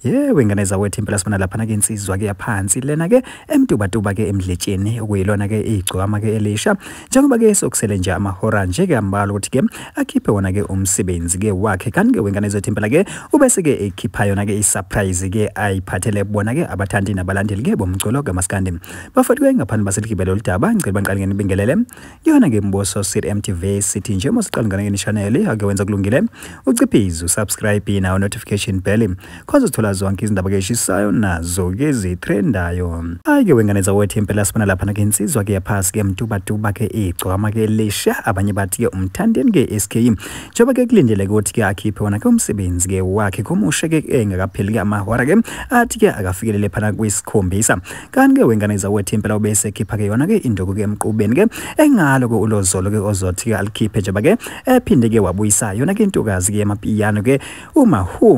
Wengane zawethu impela sibona lapha ke insizwa ke yaphansi lena ke emtubatuba ke emdletsheni okuyilona ke igcwama ke elisha njengoba ke sokusele nje amahora nje ke ambala ukuthi ke akhiphe wona ke umsebenzi ke wakhe kanti ke wengane zethu impela ke ubese ke ekhipha yona ke isurprise ke ayiphathele bona ke abathandi nabalandeli ke bomculo kaMaskandi bafethu ke ngaphandle baseligibelo lidaba ngicela banqale ngene bingelele yona ke Mboso City MTV City nje mosiqala ngane channel ake wenza kulungile uciphize usubscribe na notification bell cause uthola zonke izindaba ke eshisayo nazo ke zitrendayo ayike wengane zawethu impela sibona lapha ke insizwa ke yaphasi ke mtubatuba ke igcwama ke lesha abanye bathi ke umthandeni ke SK njengoba ke kulindele ukuthi ke akhiphe wona ke umsebenzi ke wakhe komushe ke engakapheli ke amahora ke athi ke akafikelele phana kwisikhombisa kanti ke wengane zawethu impela ubese khipha ke yona ke induku ke emqubeni ke engalo ke ulozolo ke ozothi ke alikhiphe njengoba ke ephinde ke wabuyisa yona ke intokazi ke amapiyano ke uMahu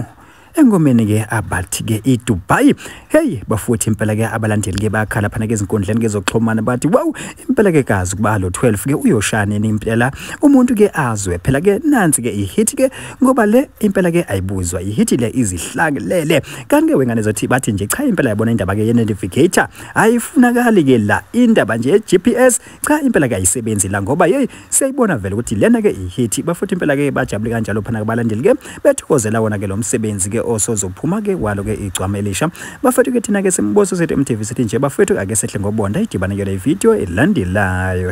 engomeni ke abathi ke eDubai bafuthe impela ke abalandeli ke bakhala phana ke izinkundleni ke zokuxhumana bathi wow impela ke kazi kuba lo 12 ke uyoshane impela umuntu ke azwe phela ke nansi ke ihit ke ngoba le impela ke ayibuzwa ihit le izihlakelele kanti ke wengane zothi bathi nje cha impela yabona indaba ke ye-notificator ayifunakali ke la indaba nje GPS cha impela ke ayisebenzi la ngoba siyayibona vele ukuthi lena ke ihit bafuthe impela ke bajabule kanjalo phana abalandeli ke bethokozela wona ke lo msebenzi ke osozophuma ke walo ke igcwama elisha bafethu ke thina ke simboso sethu MTV sithi nje bafethu ake sehle ngobonda idibana ke le video elandelayo.